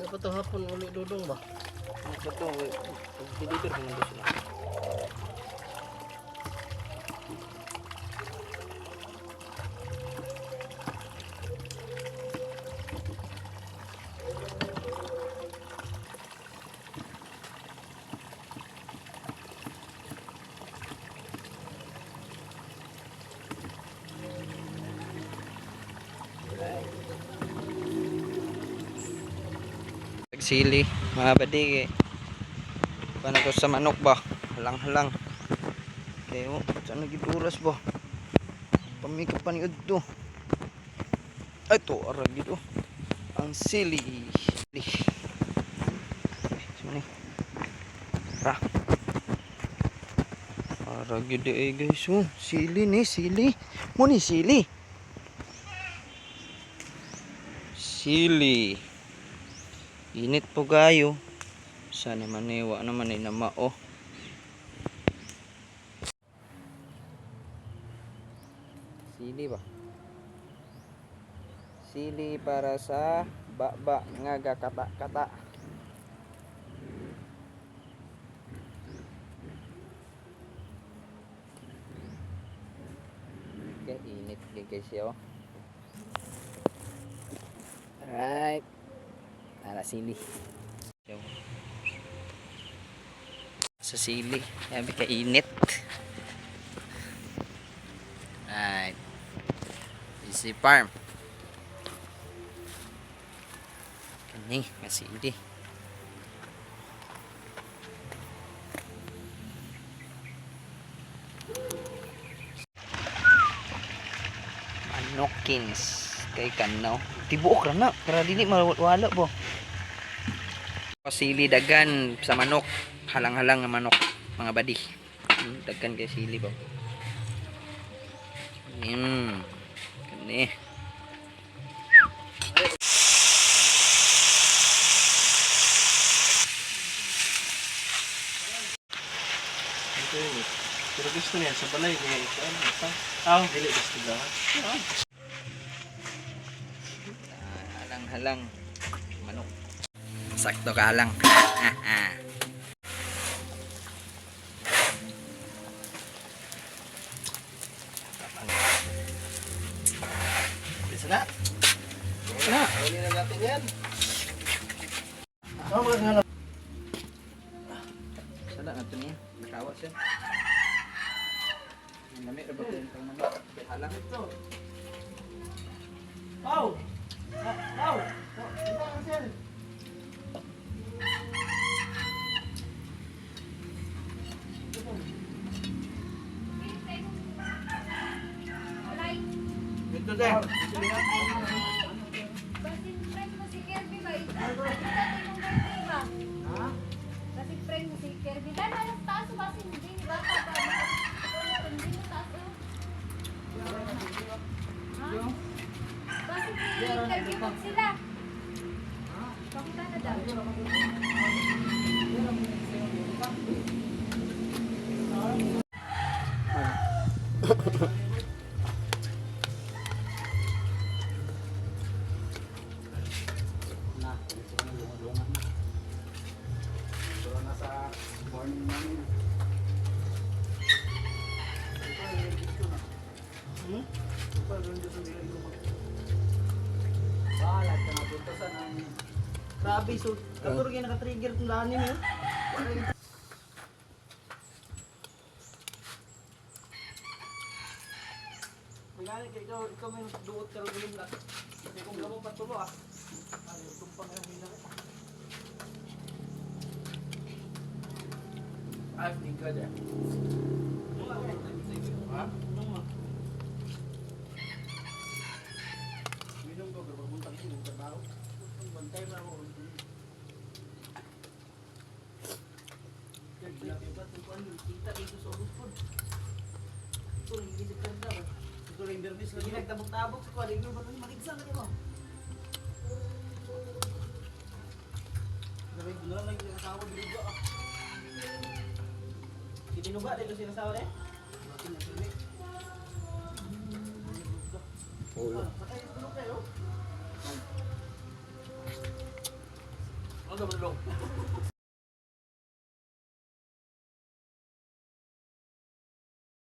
Dapat to hapon uli dudong ba? Ito, deliver ko nandun sila. Sili, mga badig eh. Paano to sa manok ba? Halang-halang. Kayo, saan nagiduras ba? Pamika pa ni Udto. Ay, to, arag dito. Ang sili. Sili. Ay, saan ni? Ra. Arag yun eh guys. Oh, sili ni, sili. Mo ni sili. Sili. Init po kayo. Sana maniwa naman ay namao. Sili ba? Sili para sa baba nga gakata-kata. Okay, init kay guys yo. Alright. Tara sili. Yo. Sa sili, sabi ka init. Alright. Easy farm. Kani, nga sili. Manokins kay kanaw. Tibuok ra na para dili mawala bo. Sili dagan sa manok, halang-halang nga manok mga badi. Dagan kay sili ba. Kani. Ito yun eh. Pero gusto niya sa balay niya ito ano ito. Ah, dili gusto ba? Halang-halang manok. Sakto ka lang. Bisa na. Na. Huli na natin yan. Oh, mga nga Sala na to niya. Nakawa siya. Ang Lami ra ba kayong pang manok? Halang. Ito. Pau! Pau! Ito ang sel. Ito din. Basin friend mo si Kirby ba? Ito yung birthday ba? Ha? Basin friend mo si Kirby. Dahil alas taas, basin hindi. Baka ba? Hindi mo taas oh. Ha? Basin si Kirby po sila. Pakita na daw. Na, lunga na. Ito na sa morning namin. Hmm? Balag ka mabutasan ang Grabe, so katuro kayo nakatrigger kung lahanin yun. May kay ikaw, ikaw may duot ka rin lang. Kaya kung gamo patulo ah. Ano, tumpang ang hina ko. Ay, hindi ka dyan. Ha? Minum ko, pero pagbunta kasi ng trabaho. Bantay na ako. Kita dito sa ubos po. Ito, nagigisip ka na. Ito lang yung lagi nagtabok-tabok sa kuwan. Ito ba ito? Maligsan na kayo. Grabe, gano'n lang yung asawa, binuga ah. Kitinuba dito sila asawa eh? Ulo. Sakay, tulog kayo. Ano ba?